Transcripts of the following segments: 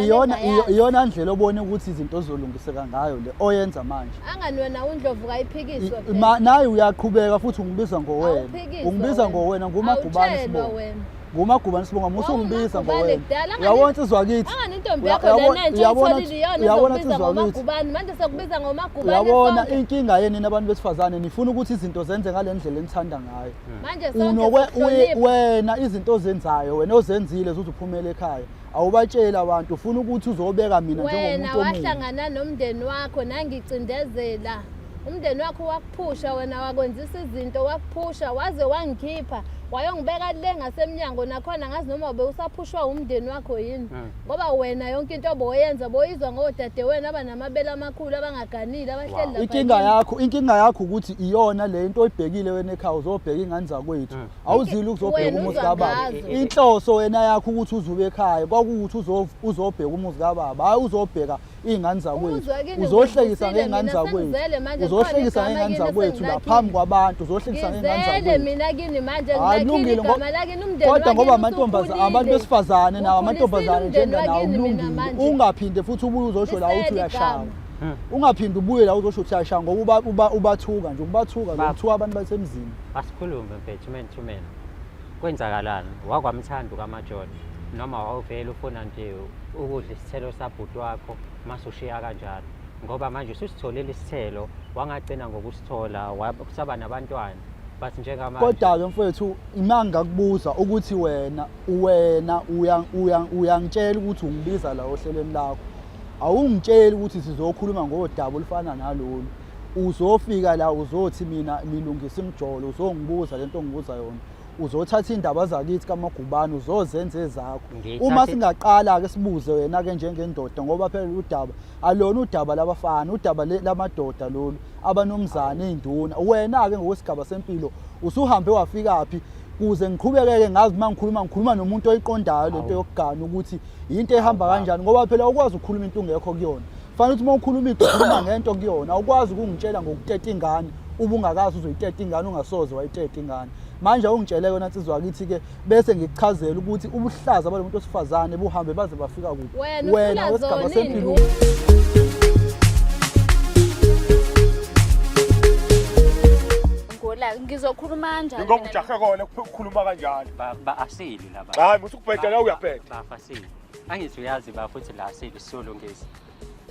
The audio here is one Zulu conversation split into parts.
Iyona engayazi. iyona ndlela obone ukuthi izinto zizolungiseka ngayo le oyenza manje. Angani wena uNdlovu kayiphikiswa phela. Naye uyaqhubeka futhi ungibiza ngowena. Awuphikiswa Ungibiza wena. ngowena nguMagubane Awutshelwa sibonga. wena. NguMagubane sibonga musa ungibiza Wawumagubane ngowena. kudala, angani- Uyabona insizwa kithi. Angani intombi Uya- yakho uyabona- lena entsha uyabona- uyitholile iyona uyabona ezokubiza insizwa kithi. ngomagubane manje sekubiza ngomagubane Uyabona sonke. inkinga yeni nabantu besifazane nifuna ukuthi izinto zenze ngale ndlela enithanda ngayo. Manje sonke siyakuhlonipha. Wena izinto ozenzayo wena ozenzile zuze uphumele ekhaya awubatsheli abantu ufuna ukuthi uzobeka mina Wena njengomuntu omubi. wahlangana nomndeni wakho nangicindezela. Umndeni wakho wakuphusha wena wakwenzisa izinto wakuphusha waze wangikhipha wayongibeka le ngasemnyango nakhona ngazi noma bewusaphushwa umndeni wakho yini ngoba wena yonke into oboyenza boyizwa ngodadewenu abanamabele amakhulu abangaganile abahleli lapha Inkinga kini. yakho inkinga yakho ukuthi iyona le into oyibhekile wena ekhaya uzobheka ingane zakwethu awuzile ukuzobheka Wena umuzi uzwa kababa ngazo. inhloso wena yakho ukuthi uzube ekhaya kwakuwukuthi uzobheka umuzi kababa hayi uzobheka iy'ngane zakwethu Umuzi wakini uzohlekisa ngivusile ngey'ngane mina, zakwethu sengizele manje, uzohlekisa kukhona ngey'ngane igama kimi zakwethu la esengilakhile. phambi kwabantu uzohlekisa ngey'ngane Ngizele zakwethu mina kini manje Hayi ngilakhile kulungile igama lakini umndeni kodwa ngoba wakini amantombazane usukhulile. abantu besifazane nawo Ukhulisile amantombazane umndeni njenganawo wakini mina kulungile manje. ungaphinde futhi ubuye uzosho la uthi Lisele uyashaya igama. ungaphinde ubuye la uzosho ukuthi uyashaya ngoba ubathuka nje ukubathuka Baba. uthuka abantu basemzini. Asikhulume mfethu man to man. Kwenzakalani? Wakwamthanda ukaMajola noma wawuvele ufuna nje ukudla isithelo sabhuti wakho mase ushiya kanjalo? Ngoba manje ususitholile isithelo wangagcina ngokusithola kusaba nabantwana but njengamanje Kodwa-ke mfowethu ima ngingakubuza ukuthi wena wena uyangitshela ukuthi ungibiza la ohlelweni lakho awungitsheli ukuthi sizokhuluma ngodaba olufana nalolu uzofika la uzothi mina nilungisa imijolo uzongibuza lento ongibuza yona uzothatha iy'ndaba zakithi kaMagubane uzozenza ezakho uma singaqala-ke sibuze wena-ke njengendoda ngoba phela udaba alona udaba labafana udaba lamadoda lolu abanomzane iy'nduna wena-ke ngokwesigaba sempilo usuhambe wafikaphi kuze ngiqhubekeke ngazi uma ngikhuluma ngikhuluma nomuntu oyiqondayo lento yokugana ukuthi yinto ehamba kanjani ngoba phela awukwazi ukukhuluma into ungekho kuyona fanele ukuthi uma ukhuluma into ukhuluma ngento kuyona awukwazi ukungitshela ngokuteta ingane ubungakazi uzoyiteta ingane ungasoze wayiteta ingane manje awungitshele yona nsizwa akithi-ke bese ngikuchazela ukuthi ubuhlaza balo muntu wesifazane buhambe baze bafika kuphi Wena wena uhlula wesigaba zona sempilo Ngolaka ngizokhuluma kanjani? Ngoba ujahe kona ukukhuluma kanjalo. Ba asili laba. Hayi musukubheda la uyabheda. Bafa asili. Angithi uyazi ba futhi la asili sizolungisa.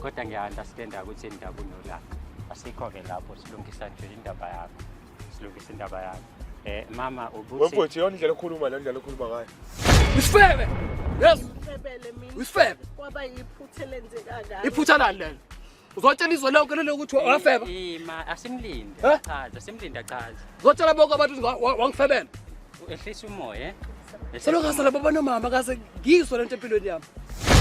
Kodwa ngiya-understanda ukuthi indaba unolaka. Asikho-ke lapho silungisa nje indaba yakho. Silungisa indaba yakho. Mama ubuthi Wemfowethu iyona indlela okhuluma le ndlela okhuluma ngayo. Isifebe. Yes. Ngifebele mina. Isifebe. Kwaba yiphutha elenzeka kabi. Iphutha lani lelo? Uzotshela izwe lonke lelo ukuthi wafeba. Ima asimlinde Eh? chaza, simlinde achaze. Uzotshela bonke abantu ukuthi wangifebela. Ehlisa umoya, eh? Ehlisa Selokhu umoya. ngasala baba nomama kaze ngizwe lento empilweni yami.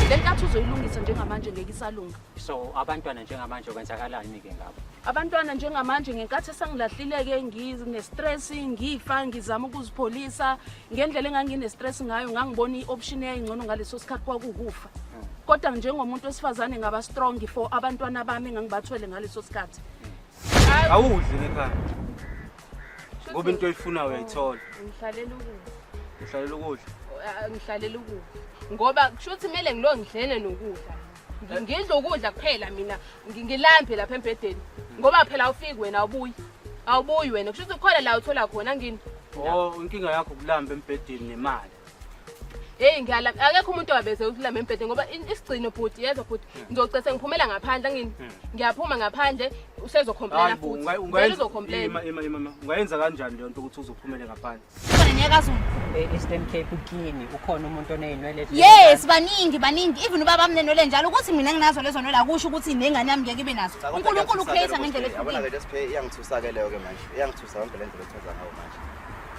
Le nkathi uzoyilungisa njengamanje ngeke isalunga. So abantwana njengamanje kwenzakalani ke ngabo? Abantwana njengamanje ngenkathi esangilahlile-ke ngine-stress ngifa ngizama ukuzipholisa ngendlela engangine-stress ngayo ngangibona i-option eyayingcono ngaleso sikhathi kwakuwukufa. Kodwa njengomuntu wesifazane ngaba strong for abantwana bami engangibathwele ngaleso sikhathi. Awudli ngekhaya. Ngoba into oyifunayo uyayithola. Ngihlalela ukudla. Uhlalela ukudla. Ngihlalela ukudla. Ngoba kusho ukuthi kumele ngilo ngidlene nokudla. Ngidla ukudla kuphela mina ngilambe lapha embhedeni. Ngoba phela awufiki wena awubuyi. Awubuyi wena. Kusho ukuthi khona la uthola khona ngini. Oh, inkinga yakho ukulamba embhedeni nemali. Hey ngiyalamba. Akekho umuntu owabeze ukulamba embhedeni ngoba isigcino bhuti yezwa bhuti. Ngizocese ngiphumela ngaphandle ngini. Ngiyaphuma ngaphandle usezocomplaina Hayi bo, futhi. Vele ungayenza uzocomplaina. ima ima ima. ima. Ungayenza kanjani leyo nto ukuthi uzophumele ngaphandle? Khona niyakazulu. E-Eastern Cape kini ukhona umuntu oney'nwele ezinhle Yes, baningi baningi even ubaba amnenwele njalo ukuthi mina nginazo lezo nwele akusho ukuthi nengane yami ngeke ibe nazo. uNkulunkulu ucreate ngendlela Yabona ehlukile. ke lesiphe iyangithusa ke leyo ke manje. Iyangithusa yonke le ndlela ochaza ngayo manje.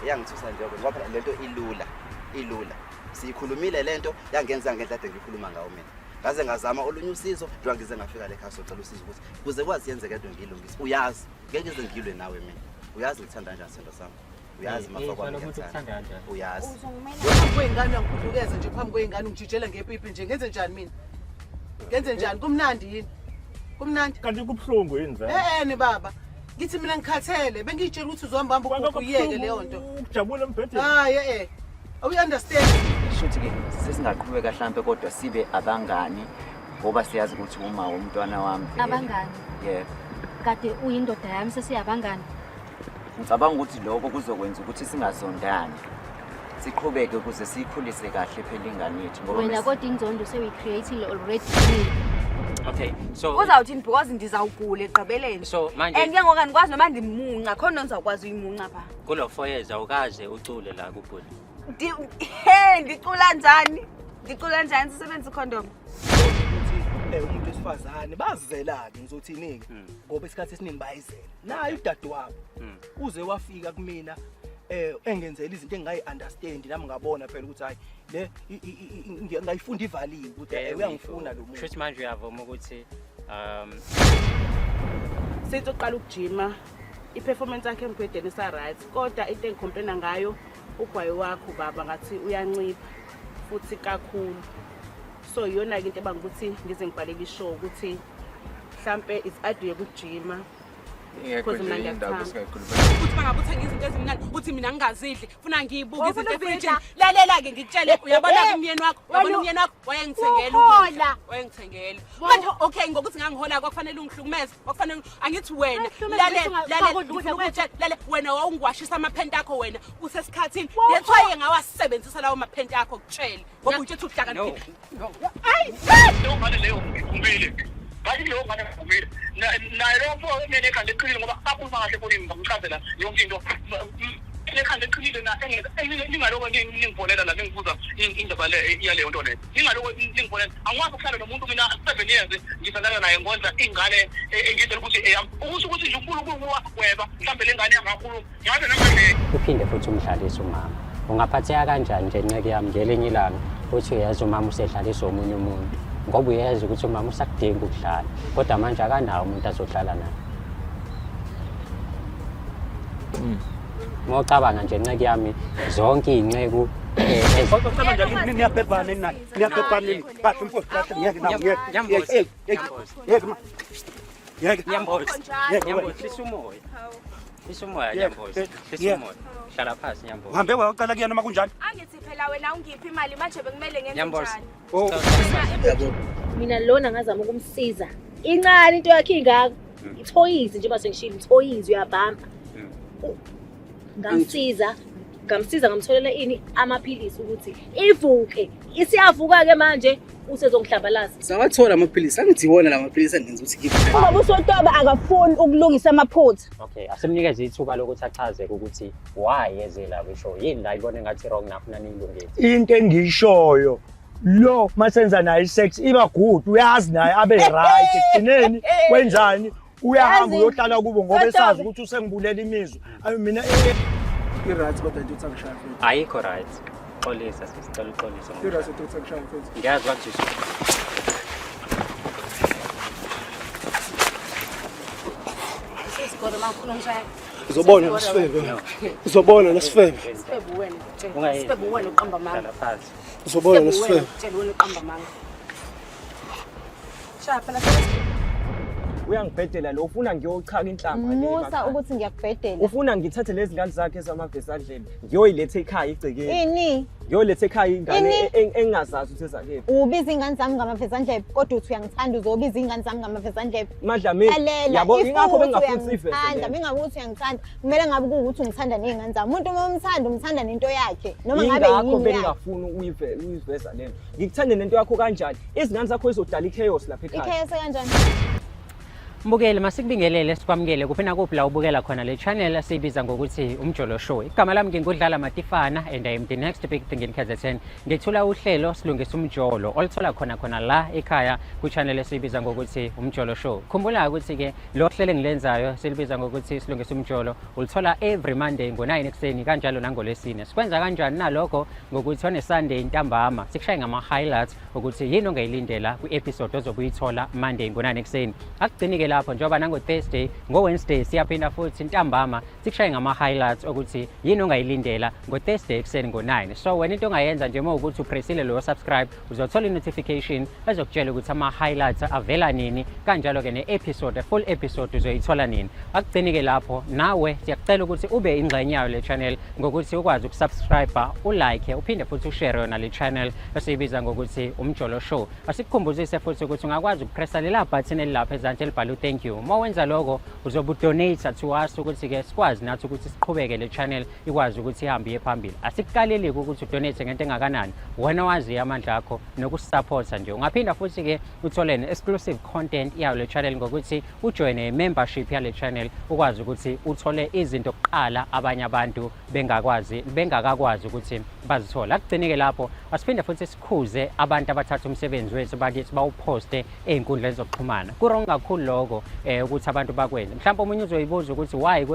Iyangithusa nje ngoba phela lento ilula. Ilula. Siyikhulumile lento yangenza ngendlela ade ngikhuluma ngayo mina. Ngaze ngazama olunye usizo njengoba ngize ngafika le khaya socela usizo ukuthi kuze kwazi yenzeke lento ngiyilungise. Uyazi ngeke ngize ngilwe nawe mina. Uyazi ngithanda kanjani sendo sami. Uyazi mafa kwami Ngizwa ukuthi ngiyakuthanda. ukuthanda kanjani. Uyazi. Phambi kwey'ngane uyangikhuhlukeza nje phambi kwey'ngane ungijijela ngepipi nje ngenze njani mina? Ngenze njani? Kumnandi yini? Kumnandi? Kanti kubuhlungu yini vele? Eh ni baba. Ngithi mina ngikhathele bengiyitshela ukuthi uzohamba hamba Kwakho ugugu uyeke kubuhlungu leyo nto. Ukujabula embhedeni. Hayi eh. Awu understand. Shuthi-ke sesingaqhubeka hlampe kodwa sibe abangani ngoba siyazi ukuthi uma umntwana wami vele. Abangani? Yebo. Kade uyindoda yami sesiyabangani. Ngicabanga ukuthi lokho kuzokwenza ukuthi singazondani. Siqhubeke ukuze siyikhulise kahle phela ingane yethu ngoba Wena kodwa inzondo sewuyi-create-ile already kimi. Okay, so Uzawuthini because ndizawugula ekugqibeleni. So manje And ke ngoku andikwazi noba ndimunca, khona nto ndizawukwazi uyimunca phaa. kulo 4 years awukaze ucule la kubhuti. He, ndicula njani? Ndicula njani sisebenzisa ikhondom? Umuntu wesifazane bazizela-ke ngizothini-ke ngoba isikhathi esiningi bayizela naye udadewabo uze wafika kumina engenzela izinto engingayi-understand nami ngabona phela ukuthi hhayi le ngayifunda ivaliwe ukuthi uyangifuna lo muntu. Shuthi manje uyavuma ukuthi Since uqala ukujima i-performance yakhe embhedeni isa-right kodwa into engicomplaina ngayo ugwayi wakho baba ngathi uyancipha futhi kakhulu so iyona-ke into ebanga ukuthi ngize ngibhalele ishow ukuthi mhlampe is adiye ukujima. Ingekho Because nje mina indaba ngiyakuthanda. esingayikhuluma. Uthi mangabe uthenga izinto ezimnandi uthi mina ngingazidli funa ngiyibuke Wawufuna izinto ukuzidla? efrijini lalela-ke ngikutshele uyabona-ke umyeni wakho uyabona Wena- umyeni wakho wayengithengela Uhola. ukudla wayengithengela manje okay ngokuthi ngangihola kwakufanele ungihlukumeze kwakufanele angithi wena Angihlukumeze, lalela bese lalela ungakudla ukudla ngifuna ukutshela lalela wena wawungiwashisa amaphenti akho wena usesikhathini that's why ngawasebenzisa lawo maphenti akho kutshele ngoba utshe uthi uhlakaniphile. Ayi, leyo ngane leyo ngivumile. Ngathi leyo ngane ngivumile. Naye lowo mfo enekhanda eqinile ngoba akhuluma kahle efonini ngamchazela yonke into. Enekhanda eqinile na ningaloko ningifonela la ningibuza indaba le yaleyo nto leyo. Ningaloko ningifonela. Angikwazi ukuhlala nomuntu mina 7 years ngithandana naye ngondla ingane engitshela ukuthi eyami. Ukusho ukuthi nje uNkulunkulu wagweba mhlambe le ngane yangakhuluma. Ngabe namanje Uphinde futhi umdlalise umama. Ungaphatheka kanjani nje nceke yami ngelinye ilanga uthi uyazi umama usedlalisa omunye umuntu ngoba uyazi ukuthi umama usakudinga ukudlala kodwa manje akanawo umuntu azodlala naye. Uma ucabanga nje nceke yami zonke iy'nceku Niyabhebhana nina, niyabhebhana nini? Kahle mfowethu, kahle ngiyeke nawe, ngiyeke. Nyambozi. Ngiyeke ma. Ngiyeke. Nyambozi. Ngiyeke. Nyambozi, hlisa umoya. Hlisa umoya Yeke, Nyambozi. yeke, Hlisa yeke. umoya. Hlala phansi Nyambozi. Uhambe wayocela kuyena noma kunjani? Angithi phela wena ungiphi imali manje bekumele ngenze Nyambozi. njani? Oh. Mina lona ngazama ukumsiza. Incane into yakhe ingaka. Ithoyizi njengoba sengishilo, ithoyizi uyabamba. Ngamsiza, ngamsiza ngamtholela ini amaphilisi ukuthi ivuke. Isiyavuka ke manje usezongihlambalaza. Sawathola amaphilisi, angithi iwona la maphilisi angenza ukuthi ngibe. Ubaba uSotoba akafuni ukulungisa amaphutha. Okay, asimnikeze ithuba lokuthi achaze ukuthi why eze la kwishow. Yini la ibona engathi wrong nafuna niyilungise. Into engiyishoyo lo masenza naye isex iba good uyazi naye abe right ekugcineni kwenzani uyahamba Yazi, uyohlala kubo ngoba Sotobe. esazi ukuthi usengibulela imizwa ayi mina I-right kodwa into uthi angishaya mfethu. Ayikho right. Xolisa sisicela uxolise. I-right into uthi angishaya mfethu. Ngiyazi bakuzwisa. Isikole mawufuna ungishaya. Uzobona nasifebe. Uzobona nasifebe. Sifebe wena ngikutshela. Ungayenzi. Sifebe wena uqamba amanga. Hlala phansi. Uzobona Sifebe wena nasifebe. ngikutshela wena uqamba amanga. Shaya phela Uyangibhedela lo ufuna ngiyochaka inhlamba le Musa emakhaya. ukuthi ngiyakubhedela. Ufuna ngithathe lezi ngane zakhe ezamavesandlebe ngiyoyiletha ekhaya igcekeni. Ini? Ngiyoletha ekhaya ingane Ini? engingazazi ukuthi ezakephi. Ubiza ingane zami ngamavezandlebe kodwa uthi uyangithanda uzobiza ingane zami ngamavezandlebe. Madlamini, Lalela, yabo if ingakho kuwukuthi bengingafuni siyiveze uyangithanda, lento. mingabe ukuthi uyangithanda, kumele ngabe kuwukuthi ungithanda ney'ngane zami. Umuntu uma umthanda, umthanda nento yakhe. Noma ngabe Yingakho yini yakhe. bengingafuni uyiveza lento. Ngikuthande nento yakho kanjani? Izingane zakho izodala ichaos lapha ekhaya. I-chaos kanjani? Mbukeli masikubingelele sikwamukele kuphi nakuphi la ubukela khona le channel esiyibiza ngokuthi Umjolo Show. Igama lami ngingudlala Matifana and I am the next big thing in KZN. Ngethula uhlelo silungisa umjolo oluthola khona khona la ekhaya ku channel esiyibiza ngokuthi Umjolo Show. Khumbula ukuthi ke lo hlelo engilenzayo silibiza ngokuthi silungisa umjolo uluthola every Monday ngo9 ekuseni kanjalo nangolwesine. Sikwenza kanjani nalokho ngokuthi on Sunday ntambama sikushaye ngama highlights ukuthi yini ongayilindela kwi-episode ozobe uyithola Monday ngo9 ekuseni. Akugcini ke Akugcini-ke lapho njengoba nango-Thursday, ngo-Wednesday siyaphinda futhi ntambama sikushaye ngama-highlights okuthi yini ongayilindela ngo-Thursday ekuseni ngo-9. So wena into ongayenza nje uma ukuthi upressile loyo subscribe, uzothola i-notification ezokutshela ukuthi ama-highlights avela nini, kanjalo-ke ne-episode, full episode uzoyithola nini. Akugcini-ke lapho, nawe siyakucela ukuthi ube ingxenye yayo le channel ngokuthi ukwazi ukusubscribe, ulike, uphinde futhi ushare yona le channel esiyibiza ngokuthi Umjolo Show. Asikukhumbuzise futhi ukuthi ungakwazi ukupressa lela button elilapha ezansi elibhalwe thank you. Uma wenza lokho uzobe udonate to us ukuthi-ke sikwazi nathi ukuthi siqhubeke le channel ikwazi ukuthi ihambe iye phambili. Asikukaleli-ke ukuthi udonate ngento engakanani, wena waziyo amandla akho nokusisaphotha nje. Ungaphinda futhi-ke uthole ne-exclusive content yayo le channel ngokuthi ujoyine i-membership yale channel, ukwazi ukuthi uthole izinto kuqala abanye abantu bengakwazi bengakakwazi ukuthi bazithole. Akugcini-ke lapho, asiphinde futhi sikhuze abantu abathatha umsebenzi wethu bakithi bawuphoste ey'nkundleni zokuxhumana. Ku-wrong kakhulu lokho ukuthi abantu bakwenze. Mhlawumbe omunye uzoyibuza ukuthi why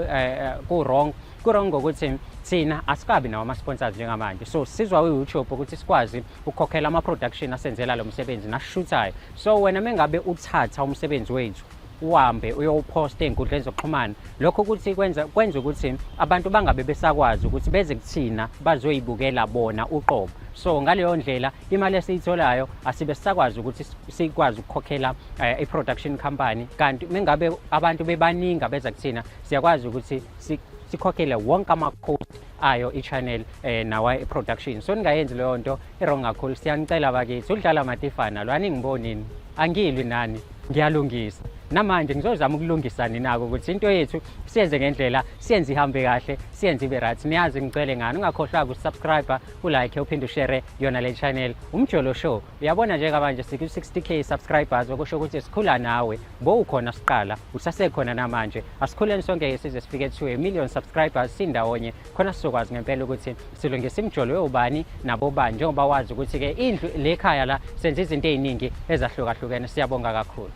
ku-wrong. Ku-wrong ngokuthi thina asikabi nawo ama-sponsors njengamanje, so sizwa u-YouTube ukuthi sikwazi ukukhokhela ama-production asenzela lo msebenzi nasishuthayo. So wena mengabe uthatha umsebenzi wethu uhambe uyowuphosta ey'nkundleni zokuxhumana, lokho ukuthi kwenza ukuthi abantu bangabe besakwazi ukuthi beze kuthina bazoyibukela bona uqobo. So ngaleyo ndlela imali esiyitholayo asibe sisakwazi ukuthi sikwazi ukukhokhela i-production company, kanti mengabe abantu bebaningi abeza kuthina siyakwazi ukuthi sikhokhele wonke ama-cost ayo i-channel nawa i-production. So ningayenzi leyo nto, i-wrong kakhulu. Siyanicela bakithi, udlala Matifana lo, aningibonini, angilwi nani, ngiyalungisa. Namanje ngizozama ukulungisa ninako ukuthi into yethu siyenze ngendlela, siyenze ihambe kahle, siyenze ibe right. Niyazi ngicele ngani, ungakhohlwa ukusubscribe, ulike, uphinde ushare yona le channel Umjolo Show. Uyabona njengamanje siku-60k subscribers, okusho ukuthi sikhula nawe, bowukhona siqala, usasekhona namanje. Asikhuleni sonke size sifike to a million subscribers sindawonye, khona sizokwazi ngempela ukuthi silungisa imijolo yobani nabobani, njengoba wazi ukuthi-ke indlu le khaya la senza izinto ey'ningi ezahlukahlukene. Siyabonga kakhulu.